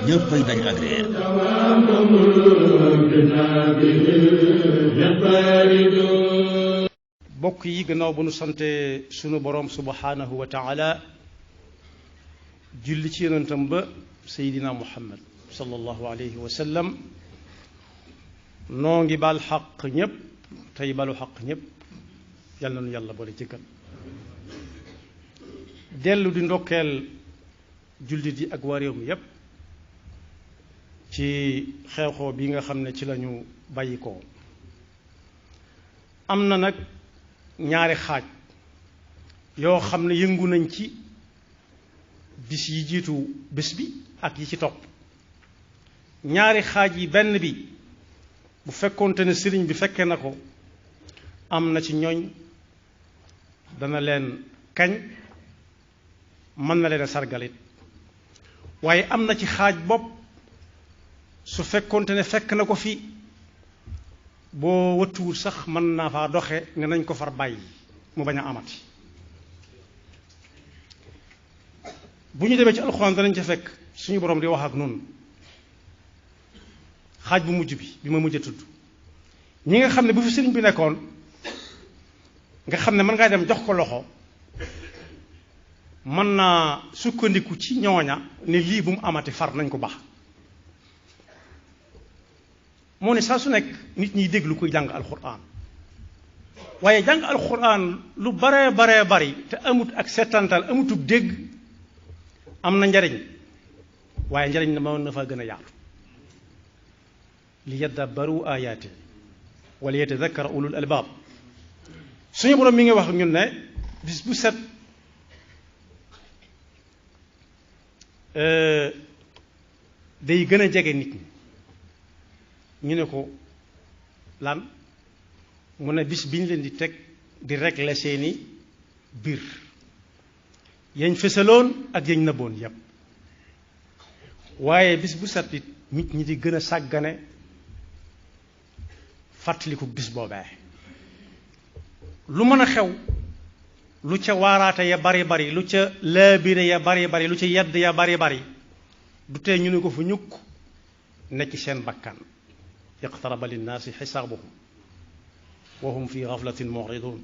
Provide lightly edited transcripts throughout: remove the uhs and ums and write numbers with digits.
ñëppay dañ ak réer. bokk yi gannaaw bu nu sante sunu boroom subhanahu wa taala julli ci yonentam ba seydina muhammad sallallahu alayhi wa sallam noo ngi baal xaq ñépp tey balu xaq ñépp yal na nu yàlla boole jëkkal dellu di ndokkeel jullit yi ak waa réew mi yépp ci xew-xew bi nga xam ne ci lañu bàyyi ko am na nag ñaari xaaj yoo xam ne yëngu nañ ci bis yi jiitu bés bi ak yi ci topp ñaari xaaj yi benn bi bu fekkoonte ne sëriñ bi fekkee na ko am na ci ñooñ dana leen kañ mën na leen a sargalit waaye am na ci xaaj bopp su fekkoonte ne fekk na ko fi boo wëttuwul sax mën naa faa doxe ne nañ ko far bàyyi mu bañ a amati bu ñu demee ci alxuraan danañ ca fekk suñu borom di wax ak noonu xaaj bu mujj bi ma mujj a tudd ñi nga xam ne bu fi sëriñ bi nekkoon nga xam ne mën ngaa dem jox ko loxo mën naa sukkandiku ci ñooña ne lii bu mu amati far nañ ko baax moo ne saa su nekk nit ñiy déglu kuy jàng alxuraan waaye jàng alxuraan lu baree bari te amut ak settantal amutub dégg am na njariñ waaye njariñ na mën na faa gën a yaatu li yadabbaru ayaati wala yatadakkara ulul albaab suñu borom mi ngi wax ak ñun ne bis bu set day gën a jege nit ñi ñu ne ko lan mu ne bis bi ñu leen di teg di régler seeni biir yañ fësaloon ak yañ nëbboon yépp waaye bis bu set it nit ñi di gën a sàggane fàttaliku bis boobee lu mën a xew lu ca waaraate ya bari lu ca laabire ya bari lu ca yedd ya bari du tee ñu ne ko fu ñukk nekk seen bakkan iqtaraba linnaasi xisaabuhum wa hum fi gaflatin muridun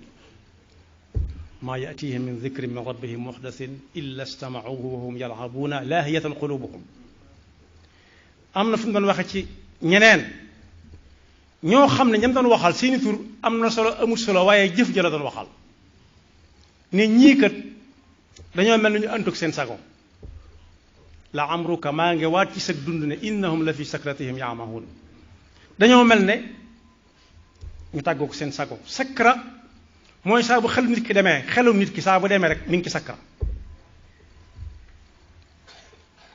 maa yatihim min dikrin min rabbihim muxdasin illa stamacuhu wa hum yalcabuuna laahiyatan qulubuhum am na fu mu doon waxe ci ñeneen ñoo xam ne ñam doon waxal seeni tur am na solo amul solo waaye jëf ja la doon waxal ne ñii kat dañoo mel ni ñu àndug seen sago la amruka maa ngi waat ci sag dund ne innahum la fi sakratihim yaamahuun dañoo mel ne ñu tàggoo ko seen sago sakra mooy saa bu xelu nit ki demee xelu nit ki saa bu demee rek mi ngi ci sakra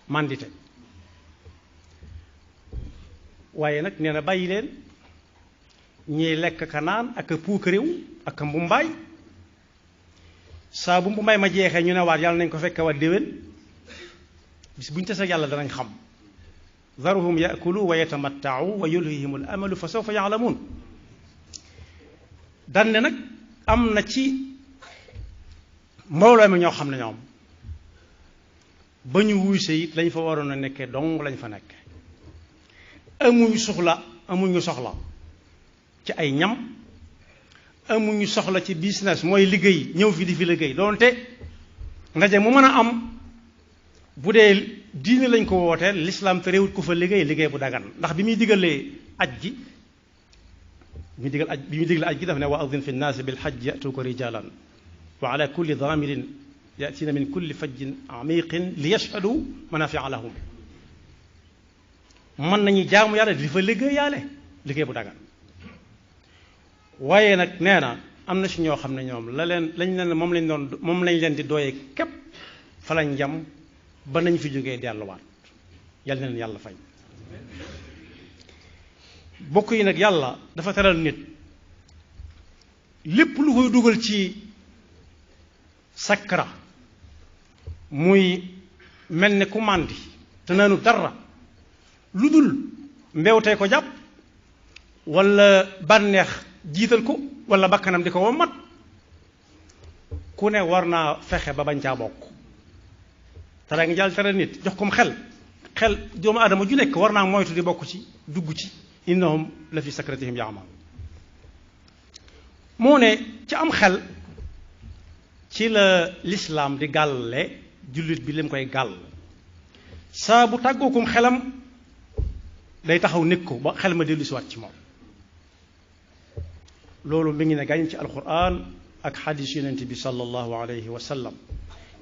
mandite waaye nag nee na bàyyi leen ñiy lekk ka naan ak a puukaréew ak a mbumbaay saa bu mbumbaay ma jeexee ñu ne waat yàlla nañ ko fekke waat déwén bis bu ñu tase yàlla danañ xam daruhum yakulu wa yatamattau wa yulhihim al amalu fa sawfa yaalamuun dan ne nag am na ci mbooloo mi ñoo xam ne ñoom ba ñu wuuse it lañ fa waroon a nekkee dong lañ fa nekke amuñu soxla ci ay ñam amuñu soxla ci business mooy liggéey ñëw fi di fi liggéey doonte ndaje mu mën a am bu dee diine lañ ko wootee lislaam te réewut ko fa liggéey bu dagan ndax bi muy digalee aj gi bi muy digal aj gi daf ne wa adin fi nnaasi bil hajji yatuuka rijalan wa ala kulli daamirin yatina min kulli fajjin amiqin li yashhadu manafia lahum mën nañu jaamu yàlla di fa liggéey bu dagan waaye nag nee na am na si ñoo xam ne ñoom lañ leen moom lañ leen di dooyee képp fa lañ jam ba nañ fi jógee delluwaat yal na leen yàlla fay bokk yi nag yàlla dafa teral nit lépp lu koy dugal ci sakra muy mel ne ku màndi te naanu dara lu dul mbewtee ko jàpp walla bànneex jiital ko walla bakkanam di ko wommat ku ne war naa fexe ba bañ caa bokk te ngi jàll tere nit jox kom xel xel doomu aadama ju nekk war naa moytu di bokk ci dugg ci innahum la fi sakratihim ya'mahuun moo ne ci am xel ci la lislaam di gàlle jullit bi lim koy gàll saa bu tàggookum xelam day taxaw nekk ko ba xel ma dellu si waat ci moom loolu mi ngi ne gàñ ci alquran ak xadis yonent bi sallallahu alayhi wa sallam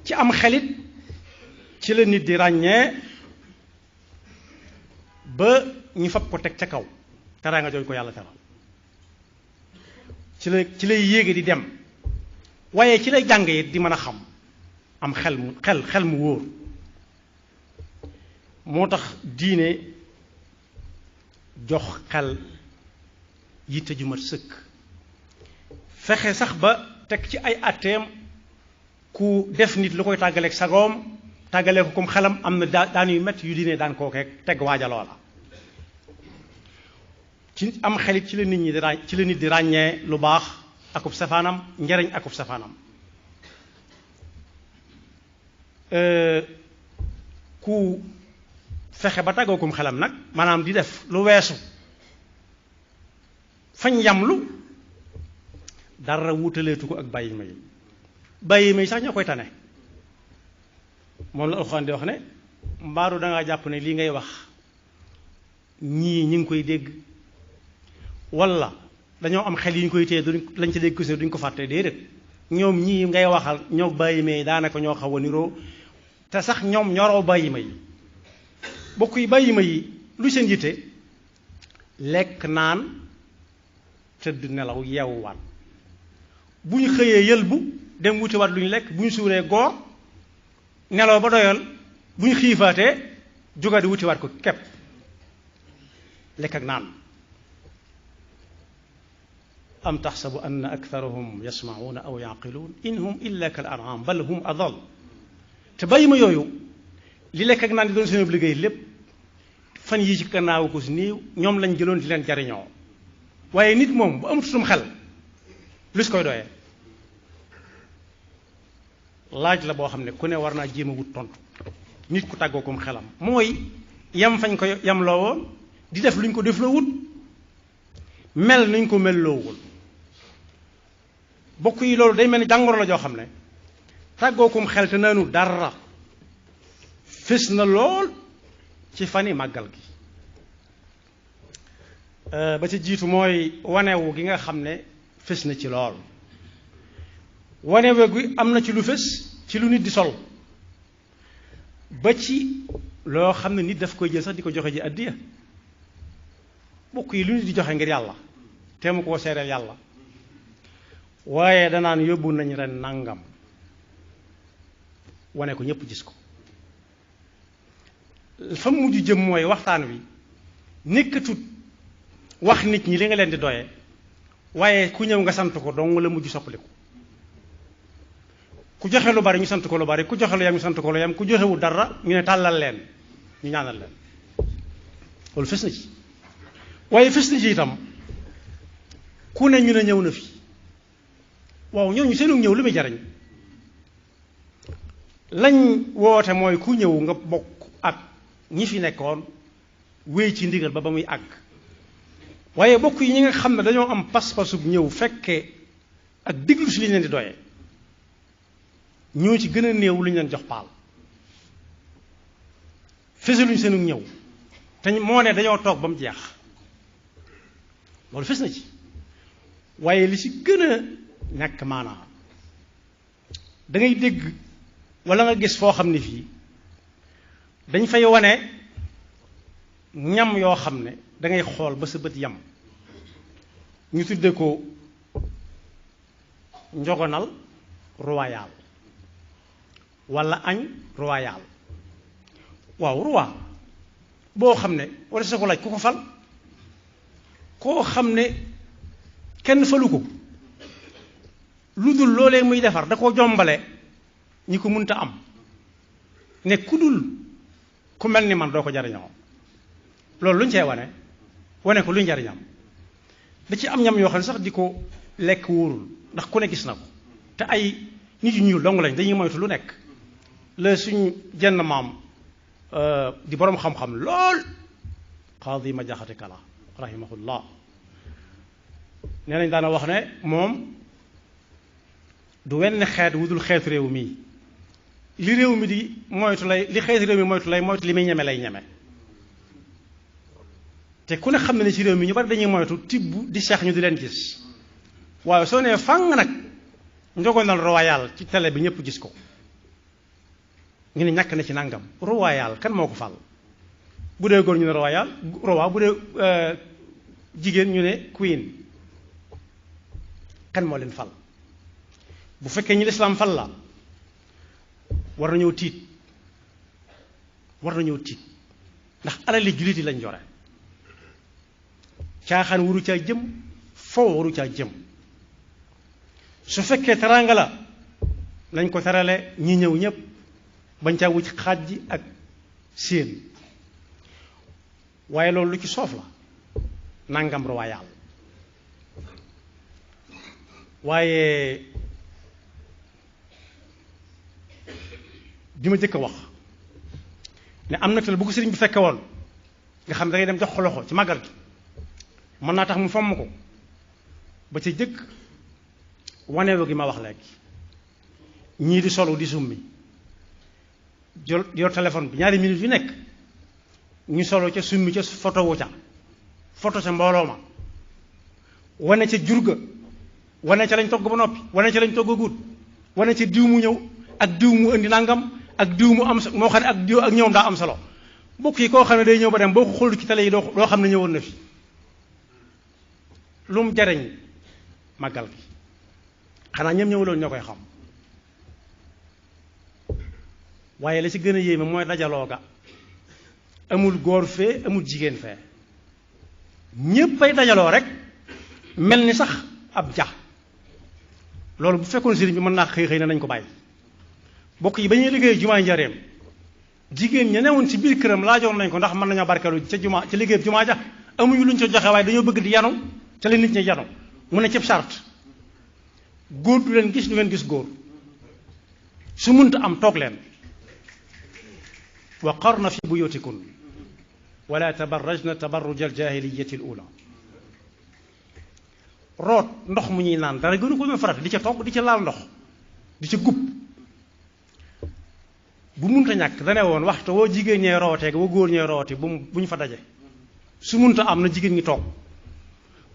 ci am xelit ci la nit di ràññee ba ñu fab ko teg ca kaw teraanga jooju ko yàlla teral ci lay yéege di dem waaye ci lay jàng it di mën a xam am xel mu wóor moo tax diine jox xel yitte ju mat sëkk fexe sax ba teg ci ay atteem ku def nit lu koy tàggaleeg sagoom tàggalee ko comme xelam am na daan yu métti yu diine daan koo teg waaja loola ci am xelit ci la nit di ràññee lu baax akub safaanam njariñ akub safaanam ku fexe ba tàggookum xelam nag maanaam di def lu weesu fañ yamlu dara wutaleetu ko ak bàyyi ma yi sax ñoo koy tane moom la alxuraan di wax ne mbaaru dangaa jàpp ne lii ngay wax ñii ñi ngi koy dégg walla dañoo am xel yi ñu koy téye lañ ca dégg duñ ko fàtte déedéet ñoom ñii ngay waxal ñoo bàyyi ma yi daanaka ñoo xaw a niroo te sax ñoom ñoroo bàyyi ma yi bokk yi bàyyi ma yi lu seen yitte lekk naan tëdd nelaw yeewuwaat bu ñu xëyee yëlbu dem wutiwaat lu ñu lekk bu ñu suuree goor nelaw ba doyal bu ñu xiifaatee jóga di wutiwaat ko kepp lekk ak naan am taxsabu anna aktharahum yasma'una aw yaqiluun in hum illa kal an'am bal hum adall te bàyyi ma yooyu li lekk ak naan di doon seen liggéey lépp fan yii ci gannaaw ko si néew ñoom lañ jëloon di leen jariñoo waaye nit moom bu amatutum xel lu si koy doyee laaj la boo xam ne ku ne war naa jéem a wut tontu nit ku tàggoo kom xelam mooy yam fañ ko yam loo woon di def luñ ko def loo wut mel nuñ ko mel loowul bokk yi loolu day mel ni jàngoro la joo xam ne tàggoo kom xel te naanu dara fés na lool ci fani màggal gi ba ci jiitu mooy wanewu gi nga xam ne fés na ci lool wanewu gi am na ci lu fés ci lu nit di sol ba ci loo xam ne nit daf koy jël sax di ko joxe ji addiya bokk yi lu nit di joxe ngir yàlla te mu koo seereel yàlla waaye danaan yóbbu nañ ren nangam wane ko ñépp gis ko fa mujj jëm mooy waxtaan wi nekkatut wax nit ñi li nga leen di doye waaye ku ñëw nga sant ko dong la mujj soppaliku ku joxe lu bari ñu sant ko lu bari ku joxe lu yam ñu sant ko lu yam ku joxewul dara ñu ne tàllal leen ñu ñaanal leen loolu fes na ci waaye fes na ci itam ku ne ñu ne ñëw na fi waaw ñooñu seenu ñëw li muy jariñ lañ woote mooy ku ñëw nga bokk ak ñi fi nekkoon wéy ci ndigal ba muy àgg waaye bokk yi ñi nga xam ne dañoo am pas-pasub ñëw fekkee ak diglu si li ñu leen di doyee ñoo ci gën a néew lu ñu leen jox paal fesaluñ seenu ñëw te moo ne dañoo toog ba mu jeex loolu fes na ci waaye li ci gën a ñàkk maanaam da ngay dégg wala nga gis foo xam ne fii dañ fay wane ñam yoo xam ne dangay xool ba sa bët yam ñu tudde ko njogonal royal walla añ royal waaw roi boo xam ne walla sa ko laaj ku ko fal koo xam ne kenn falu ko lu dul loolee muy defar da koo jombale ñi ko mënta am ne ku dul ku mel ni man doo ko jariñoo loolu lu ñu cee wane ko luy njariñam da ci am ñam yoo xam ne sax di ko lekk wóorul ndax ku ne gis na ko te ay nit yu ñuul dong lañ dañuy moytu lu nekk la suñ jenn maam di boroom xam-xam lool qaadi ma jaxate kala rahimahullah nee nañ daana wax ne moom du wenn xeet wudul xeetu réew mi li réew mi di moytu lay li xeetu réew mi moytu li muy ñeme lay ñeme te ku ne xam ne ci réew mi ñu bari dañuy moytu tibb di seex ñu di leen gis waaye soo nee fang nag njogonal royal ci télé bi ñëpp gis ko ñu ne ñàkk na ci nangam royal kan moo ko fal bu dee góor ñu ne royal roi bu dee jigéen ñu ne queen kan moo leen fal bu fekkee ñi lislaam fal la war na ñëw tiit ndax alali jullit yi lañ jore caaxaan waru caa jëm foo waru caa jëm su fekkee teraanga la nañ ko terale ñi ñëw ñëpp bañ caa wucc xaaj ji ak séen waaye loolu lu ci soof la nangam royal waaye bi ma jëkk a wax ne am na tel bu ko sëriñ bi fekke woon nga xam ne dangay dem jox ko loxo ci màggal gi mën naa tax mu fomm ko ba ca jëkk waneewu gi ma wax léegi ñii di solu di summi yor téléphone bi ñaari minutes yu nekk ñu solo ca summi ca photo wu ca photo ca mbooloo ma wane ca jurga wane ca lañ togg ba noppi wane ca lañ togg a guut wane ca diw mu ñëw ak diw mu indi nangam ak diw mu am moo xam ne ak diw ak ñëwam daa am solo mbokk yi koo xam ne day ñëw ba dem boo ko xool ci télé yi doo xam ne ñëwoon na fi lu mu jariñ màggal gi xanaa ñoom ñëwuloon ñoo koy xam waaye la ci gën a yéeme mooy dajaloo ga amul góor fee amul jigéen fee ñépp ay dajaloo rek mel ni sax ab ja loolu bu fekkoon sëriñ bi mën naa xëy na nañ ko bàyyi bokk yi ba ñuy liggéey jumaa njareem jigéen ña newoon ci biir këram laajoon nañ ko ndax mën nañoo barkeelu ca jumaa ca liggéey jumaa ja amuñu luñ ca joxe waaye dañoo bëgg di yanu ca la nit ñi yanu mu ne cëb charte góor du leen gis du leen gis góor su munta am toog leen wa qarna fi buyutikun wala tabarrajna tabarruj aljaahiliyati alula root ndox mu ñuy naan dara gënu ko doon farata di ca togg di ca laal ndox di ca gub bu munta ñàkk dane woon waxtu woo jigéen ñee rootee woo góor ñee rooti bu ñu fa daje su munta am na jigéen ñi toog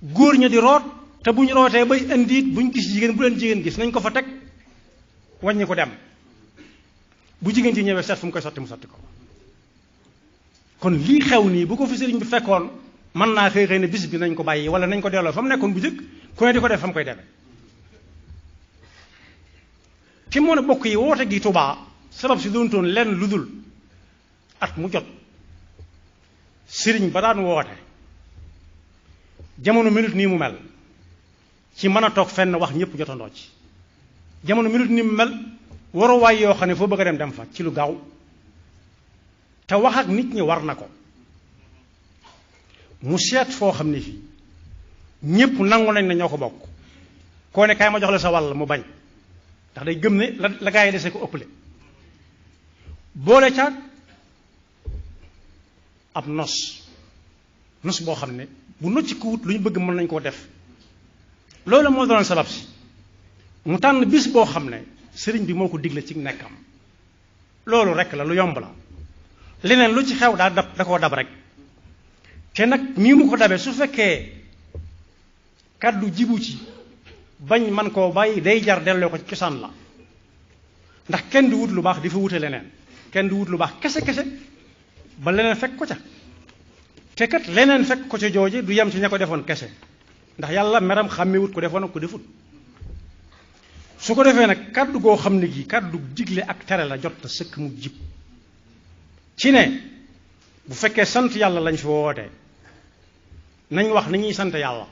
góor ña di root te bu ñu rootee bay indiit bu ñu gis jigéen bu leen jigéen gis nañ ko fa teg wàññi ko dem bu jigéen ci ñëwee seet fu mu koy sotti mu sotti ko kon lii xew nii bu ko fi sëriñ bi fekkoon mën naa xëy ne bis bi nañ ko bàyyi wala nañ ko delloo fa mu nekkoon bu jëkk ku ne di ko def fa mu koy defee fi moo ne bokk yi woote gi Tuubaa sabab si doon toon lenn lu dul at mu jot sëriñ ba daan woote jamono minute nii mu mel ci mën a toog fenn wax ñëpp jotandoo ci jamono minute nii mu mel waruwaay yoo xam ne foo bëgg a dem fa ci lu gaaw te wax ak nit ñi war na ko mu seet foo xam ne fii ñëpp nangu nañ ne ñoo ko bokk koo ne kaay ma jox la sa wàll mu bañ ndax day gëm ne la gaa yi dese ko ëpple boole caag ab nos boo xam ne bu nocci ko wut lu ñu bëgg mën nañ koo def loolu moo doon sabab si mu tànn bis boo xam ne sëriñ bi moo ko digle ci nekkam loolu rek la lu yomb la leneen lu ci xew daa koo dab rek te nag nii mu ko dabee su fekkee kàddu jibu ci bañ man koo bàyyi day jar delloo ko ci cosaan la ndax kenn du wut lu baax di fa wute leneen kenn du wut lu baax kese ba leneen fekk ko ca te kat leneen fekk ko ca jooje du yem ci ña ko defoon kese ndax yàlla meram xàmmee wut ko defoon ak ko defut su ko defee nag kàddu goo xam ne gi kàddu digle ak tere la jot na sëkk mu jib ci ne bu fekkee sant yàlla lañ fi wootee nañ wax ni ñuy sant yàlla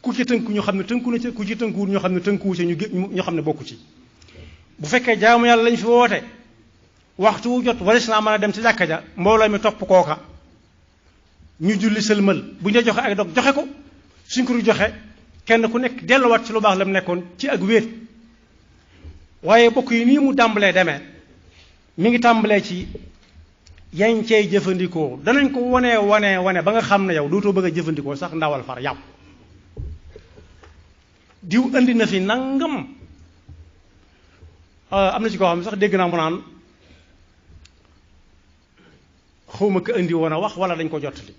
ku ci tënku ñu xam ne tënku na ci ku ci tënkuwul ñoo xam ne tënkuwu ci ñu xam ne bokku ci bu fekkee jaamu yàlla lañ fi woote waxtu wu jot waris naa mën a dem ci jàkka ja mbooloo mi topp kooka ñu julli sëlmal bu ñu joxe ak dog joxe ko suñ ko joxe kenn ku nekk delluwaat ci lu baax la mu nekkoon ci ak wéet waaye bokk yi nii mu tàmbalee demee mi ngi tàmbalee ci yañ cey jëfandikoo danañ ko wane ba nga xam ne yow dootoo bëgg a jëfandikoo sax ndawal far yàpp diw indi na fi nangam am na ci koo xam ne sax dégg naa mu naan xawma ko indi woon a wax wala dañ ko jottali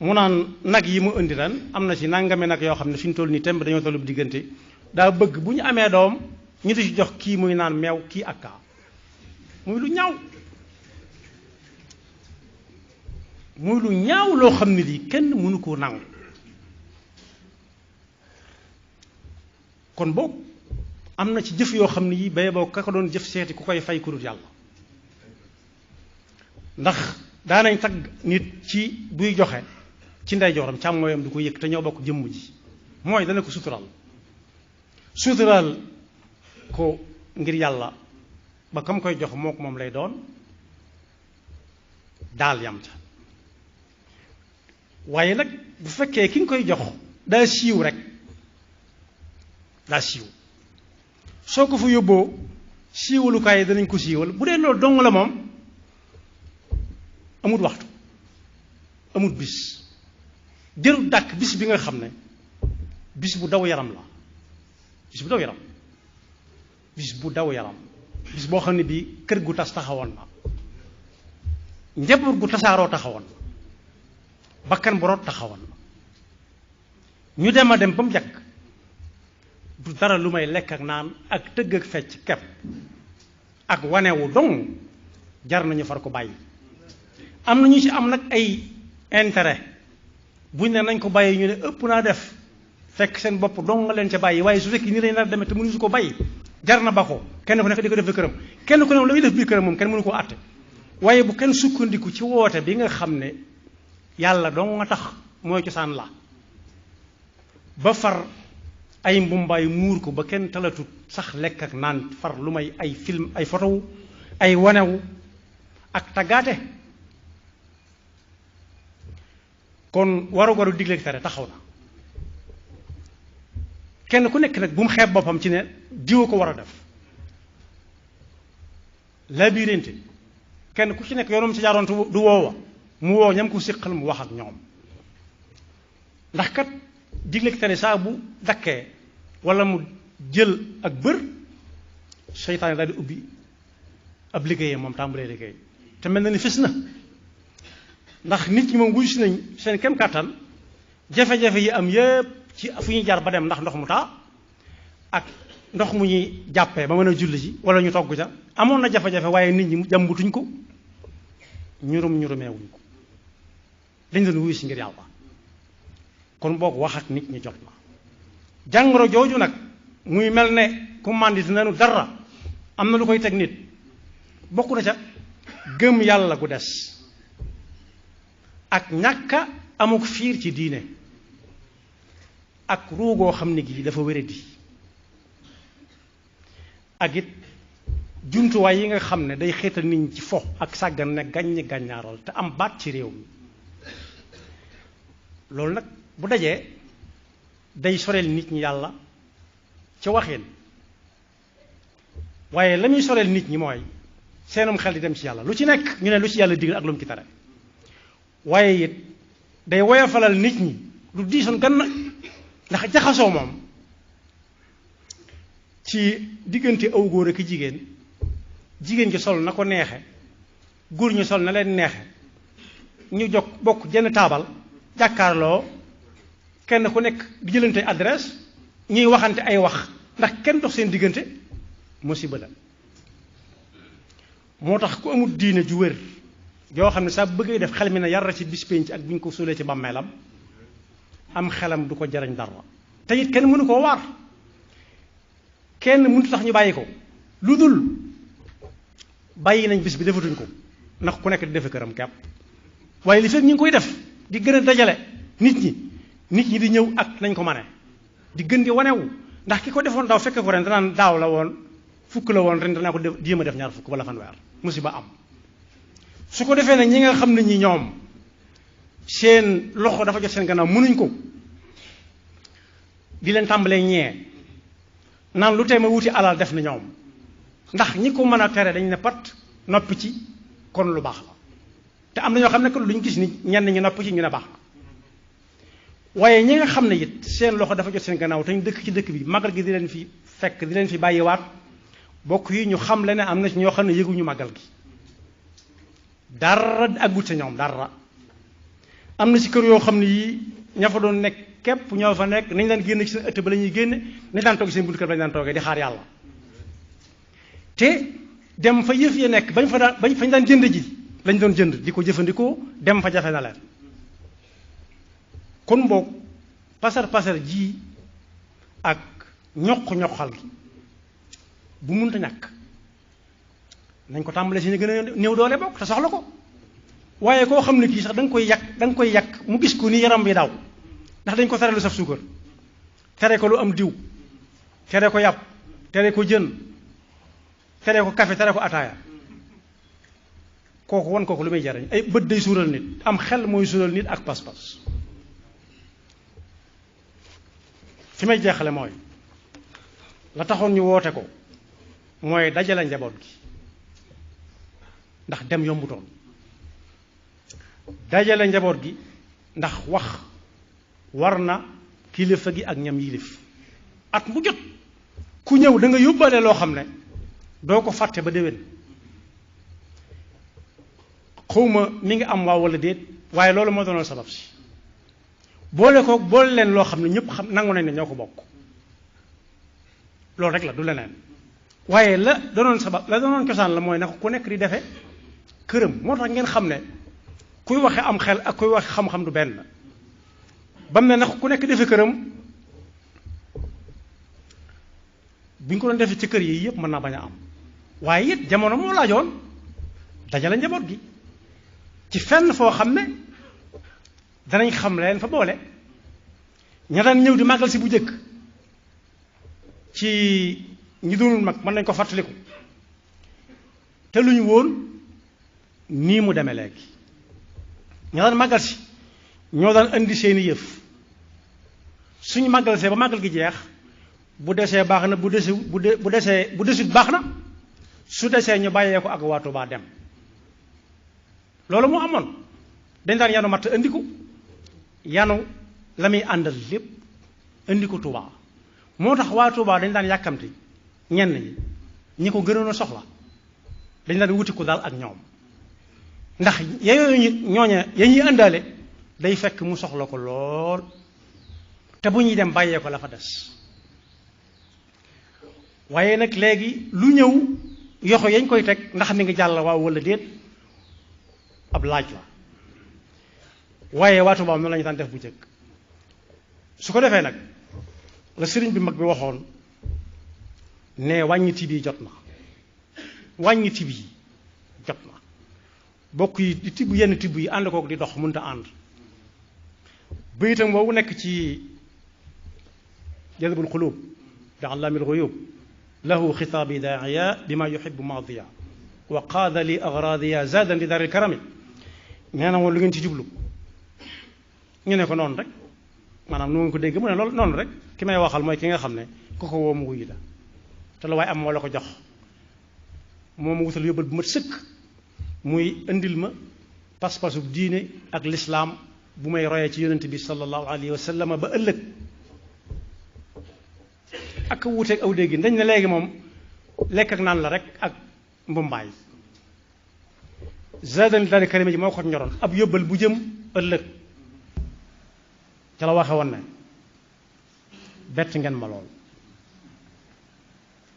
mu naan nag yi mu indi ren am na ci nangame nag yoo xam ne fi ñu toll nii temb dañoo tollu diggante daa bëgg bu ñu amee doom ñu di ci jox kii muy naan meew kii ak kaa muy lu ñaaw loo xam ne lii kenn mënu koo nangu kon boog am na ci jëf yoo xam ne yi bay boo ka ko doon jëf seeti ku koy fay ku dul yàlla ndax daanañ tagg nit ci buy joxe ci ndeyjooram càmmooyam du ko yëg te ñoo bokk jëmm ji mooy dana ko suturaal ko ngir yàlla ba kam koy jox moo ko moom lay doon daal yam ca waaye nag bu fekkee ki nga koy jox daa siiw rek daa siiw soo ko fa yóbboo siiwalukaay yi danañ ko siiwal bu dee loolu dong la moom amut waxtu amut bis jërul dàkk bis bi nga xam ne bis bu daw yaram la bis bu daw yaram bis boo xam ne bii kër gu tas taxawoon na njaboot gu tasaaroo taxawoon na bakkan bu root taxawoon na ñu dem a dem ba mu jàkk du dara lu may lekk ak naan ak tëgg ak fecc kepp ak wanewu dong jar nañu far ko bàyyi am na ñu ci am nag ay intérêt buñ ne nañ ko bàyyi ñu ne ëpp naa def fekk seen bopp dong nga leen ca bàyyi waaye su fekkee ni lay nar demee te mënuñu su ko bàyyi jar na ba ko kenn ku nekk di ko def biir këram kenn ku ne la muy def biir këram moom kenn mënu koo àtte waaye bu kenn sukkandiku ci woote bi nga xam ne yàlla dong nga tax mooy cosaan la ba far ay mbumbaay muur ko ba kenn talatut sax lekk ak naan far lu may ay film ay photo ay wanewu ak taggaate kon waru digle tere taxaw na kenn ku nekk nag bu mu xeeb boppam ci ne diwa ko war a def labirinte kenn ku ci nekk yoonum ci jaaroon du woowa mu woo ñam ko siqal mu wax ak ñoom ndax kat digle tere saa bu dakkee wala mu jël ak bër seytaane daal di ubbi ab liggéeyam moom tàmbalee liggéey te mel na ni fis na ndax nit ñi moom wuyu si nañ seen kem kàttan jafe-jafe yi am yépp ci fu ñuy jaar ba dem ndax ndox mu taa ak ndox mu ñuy jàppee ba mën a julli ji wala ñu togg ca amoon na jafe-jafe waaye nit ñi jàmbutuñ ko ñurumeewuñ ko dañ doon wuyu si ngir yàlla kon boog wax ak nit ñi jot na jàngoro jooju nag muy mel ne ku màndit nanu dara am na lu koy teg nit bokk na ca gëm yàlla gu des ak ñàkka amuk fiir ci diine ak ruugoo xam ne gi dafa wéradi ak it jumtuwaay yi nga xam ne day xeetal nit ñi ci fo ak sàggan ne gàññi gàññaaral te am baat ci réew mi loolu nag bu dajee day soreel nit ñi yàlla ca waxeen waaye la muy soreel nit ñi mooy seenum xel di dem ci yàlla lu ci nekk ñu ne lu ci yàlla digal ak lu mu ci tere waaye it day woyofalal nit ñi lu diisoon gan ndax jaxasoo moom ci diggante aw góor ak jigéen ji sol na ko neexe góor ñu sol na leen neexe ñu jog bokk jenn taabal jàkkaarloo kenn ku nekk di jëlante adresse ñuy waxante ay wax ndax kenn dox seen diggante musiba la moo tax ku amul diine ju wér joo xam ne saa bëggee def xel mi na yar ci bis pénc ak bu ñu ko suulee ci bàmmeelam am xelam du ko jariñ dara te it kenn mënu koo waar kenn mënut tax ñu bàyyi ko lu dul bàyyi nañ bis bi defatuñ ko ndax ku nekk di defe këram kepp waaye li fekk ñu ngi koy def di gën a dajale nit ñi di ñëw ak nañ ko mane di gën di wanewu ndax ki ko defoon daaw fekke ko ren danaan daaw la woon fukk la woon ren danaa ko jéem a def ñaar fukk wala fanweer musiba am su ko defee nag ñi nga xam ne ñi ñoom seen loxo dafa jot seen gannaaw mënuñ ko di leen tàmbalee ñee naan lu tee ma wuti alal def na ñoom ndax ñi ko mën a tere dañ ne pat noppi ci kon lu baax la te am na ñoo xam ne que lu ñu gis ni ñenn ñi nopp ci ñu ne baax na waaye ñi nga xam ne it seen loxo dafa jot seen gannaaw te ñu dëkk ci dëkk bi màggal gi di leen fi fekk di leen fi bàyyiwaat bokk yi ñu xam le ne am na ci ñoo xam ne yëguñu màggal gi dara aggut sa ñoom dara am na ci kër yoo xam ne yii ña fa doon nekk képp ñoo fa nekk nañ daan génn ci seen ëtt ba la ñuy génne nañ daan toog seen buntu kër ba lañ daan toogee di xaar yàlla te dem fa yëf ya nekk fañ daan jënd ji lañ doon jënd di ko jëfandikoo dem fa jafe na leen kon boog pasar ji ak ñoqal gi bu munta ñàkk nañ ko tàmbalee si ñu gën a néew doole bokk te soxla ko waaye koo xam ne kii sax da nga koy yàq mu gis ko ni yaram bi daw ndax dañ ko tere lu saf suukar tere ko lu am diw tere ko yàpp tere ko jën tere ko café tere ko ataaya kooku wan kooku lu muy jariñ ay bët day suural nit am xel mooy suural nit ak pas-pas fi may jeexale mooy la taxoon ñu woote ko mooy dajale njaboot gi ndax dem yombutoon dajale njaboot gi ndax wax war na kilifa gi ak ñam yilif at mu jot ku ñëw da nga yóbbaale loo xam ne doo ko fàtte ba déwén xawma mi ngi am waaw wala déet waaye loolu moo doonoon sabab si boole leen loo xam ne ñëpp xam nangu nañ ne ñoo ko bokk loolu rek la du leneen waaye la doonoon cosaan la mooy na ko ku nekk di defe këram moo tax ngeen xam ne kuy waxe am xel ak kuy waxe xam-xam du benn bam ne na ko ku nekk defe këram bu ñu ko doon defee ci kër yi yëpp mën naa bañ a am waaye it jamono moo laajoon dajale njaboot gi ci fenn foo xam ne danañ xam leen fa boole ña daan ñëw di màggal si bu njëkk ci ñi doonul mag mën nañ ko fàttaliku te lu ñu woon nii mu demee léegi ña daan màggal si ñoo daan indi seeni yëf suñu màggal see ba màggal gi jeex bu desee baax na bu desut baax na su desee ñu bàyyee ko ak waa Tuubaa dem loolu moo amoon dañ daan yanu matt indi ko yanu la muy àndal lépp indi ko Tuubaa moo tax waa Tuubaa dañ daan yàkkamti ñenn ñi ko gënoon a soxla dañ daan wuti ko daal ak ñoom ndax yooyu ñooña ya ñuy àndaale day fekk mu soxla ko lool te bu ñuy dem bàyyee ko la fa des waaye nag léegi lu ñëw yoxo yañ koy teg ndax mi ngi jàll waaw wala déet ab laaj la waaye waa Tuubaa noonu la ñu daan def bu njëkk su ko defee nag la sëriñ bi mag bi waxoon ne wàññi tibb yi jot na wàññi tibb yi jot na bokk yi di tibb yenn tibb yi ànd kook di dox mënta ànd bayitam boobu nekk ci jazbul xuluub da allaamil xuyuub lahu xitaabi daaiya bima yuxibu maadiya wa qaada li agraadiya zaadan li daaril karami nee na woon lu ngeen ci jublu ñu ne ko noonu rek maanaam nu ngeen ko dégg mu ne loolu noonu rek ki may waxal mooy ki nga xam ne ku ko woo mu wuyu la te la waaye am moo la ko jox moo ma wutal yóbbal bu mat sëkk muy indil ma pas-pasu diine ak lislaam bu may royee ci yonent bi sallallahu alayhi wa sallam ba ëllëg ak wuuteeg aw dégg dañ ne léegi moom lekk ak naan la rek ak mbumbaay zaadani daal karima ji moo ko ñoroon ab yóbbal bu jëm ëllëg ca la waxe woon ne bett ngeen ma lool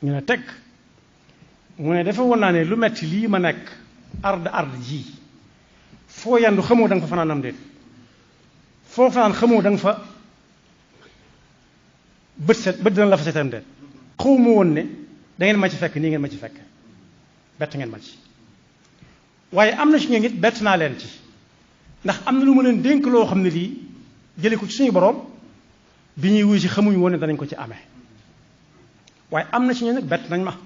ñu ne teg mu ne dafa woon naa ne lu metti lii ma nekk ard ji foo yandu xamoo da nga fa fanaan am déet foo fanaan xamoo da nga fa bët dina la fa seetam déet xaw ma woon ne da ngeen ma ci fekk nii ngeen ma ci fekk bett ngeen ma ci waaye am na ci ñoom it bett naa leen ci ndax am na lu ma leen dénk loo xam ne lii jële ko ci suñu borom bi ñuy wuy si xamuñu woon ne danañ ko ci amee waaye am na ci ñoom nag bett nañ ma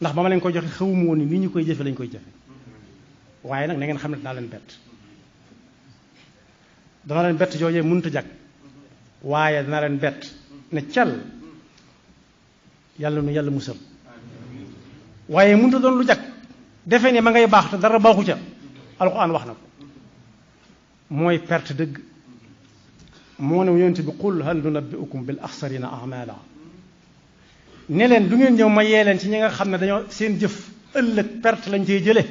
ndax ba ma leen koy joxe xawuma woon ni nii ñu koy jëfe lañ koy jëfe waaye nag na ngeen xam ne dinaa leen bett dana leen bett joojee mënut a jag waaye dana leen bett ne cal yàlla nu yàlla musal waaye mënut a doon lu jag defe ne ma ngay baax te dara baaxu ca alquran wax na ko mooy perte dëgg moo ne yonent bi qul hal nunabbi'ukum bil axsarina a'mala ne leen du ngeen ñëw ma yee leen ci ñi nga xam ne dañoo seen jëf ëllëg perte lañ cey jële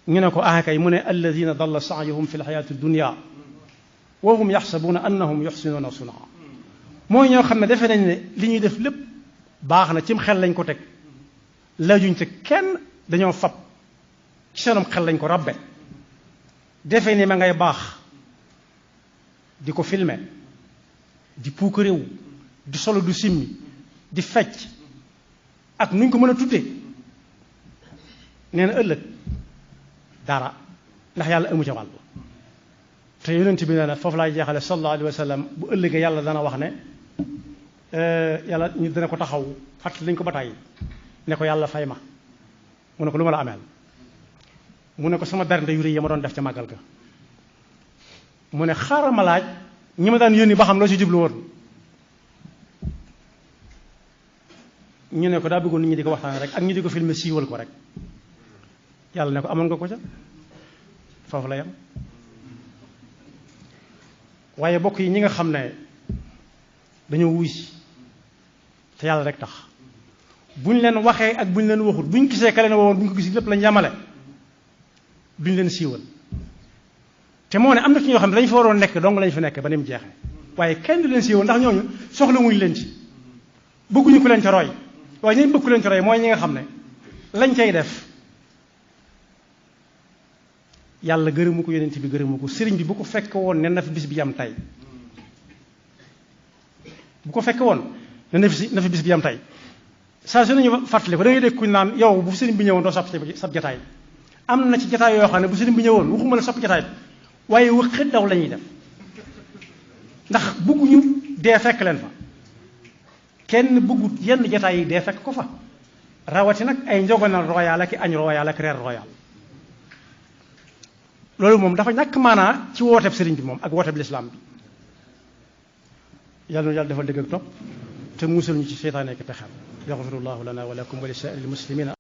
ñu ne ko kay mu ne alladina dalla sa'yuhum fi lxayaati dunya wa hum yaxsabuuna annahum yuxsinuuna sunaa mooy ñoo xam ne defe nañ ne li ñuy def lépp baax na cim xel lañ ko teg laajuñ te kenn dañoo fab ci seenum xel lañ ko rabbe defe ni ma ngay baax di ko filmer di puukaréew di solo du simmi di fecc ak nuñ ko mën a tuddee nee na ëllëg dara ndax yàlla amu ca wàll te yonent bi nee na foofu laay jeexale sallallahu alayhi wa sallam bu ëllëgee yàlla dana wax ne yàlla ñu dana ko taxaw fàttali nañ ko ba tàyyi ne ko yàlla fay ma mu ne ko lu ma la ameel mu ne ko sama bernde yu rëy ya ma doon def ca màggal ga mu ne xaaral ma laaj ñi ma daan yónni ba xam loo ci jublu woon ñu ne ko daa bëggoon nit ñi di ko waxtaan rek ak ñu di ko filmer siiwal ko rek yàlla ne ko amoon nga ko ca foofu la yam waaye bokk yi ñi nga xam ne dañoo wuy si te yàlla rek tax buñ leen waxee ak buñ leen waxut buñ gisee ka leen wowoon buñ ko gis lépp lañ yamale duñ leen siiwal te moo ne am na ci ñoo xam ne dañ fa waroon nekk dong lañ fa nekk ba ni mu jeexee waaye kenn du leen siiwal ndax ñooñu soxla wuñ leen ci bëgguñu ku leen ca roy waaye ñi bëgg ku leen ca roy mooy ñi nga xam ne lañ cay def yàlla gërëmu ko yonent bi gërëmu ko sëriñ bi bu ko fekk woon ne na fi bis bi yam tey bu ko fekk woon ne na fi bis bi yam tey saa su nañu fàttali ko da ngay dégg kuñ naan yow bu sëriñ bi ñëwoon doo sopp sab jataay am na ci jataay yoo xam ne bu sëriñ bi ñëwoon waxuma la sopp jataay waaye waxit daw la ñuy def ndax bëgguñu dee fekk leen fa kenn bëggut yenn jataay yi dee fekk ko fa rawati nag ay njogonal royal ak añ royal ak reer royal loolu moom dafa ñàkk maanaa ci wooteeb sëriñ bi moom ak wooteeb lislaam bi yàlla na yàlla defal dëgg ak topp te musal ñu ci seytaane ak pexeem yaxfirullahu lana wa lakum wa li saa'iril muslimina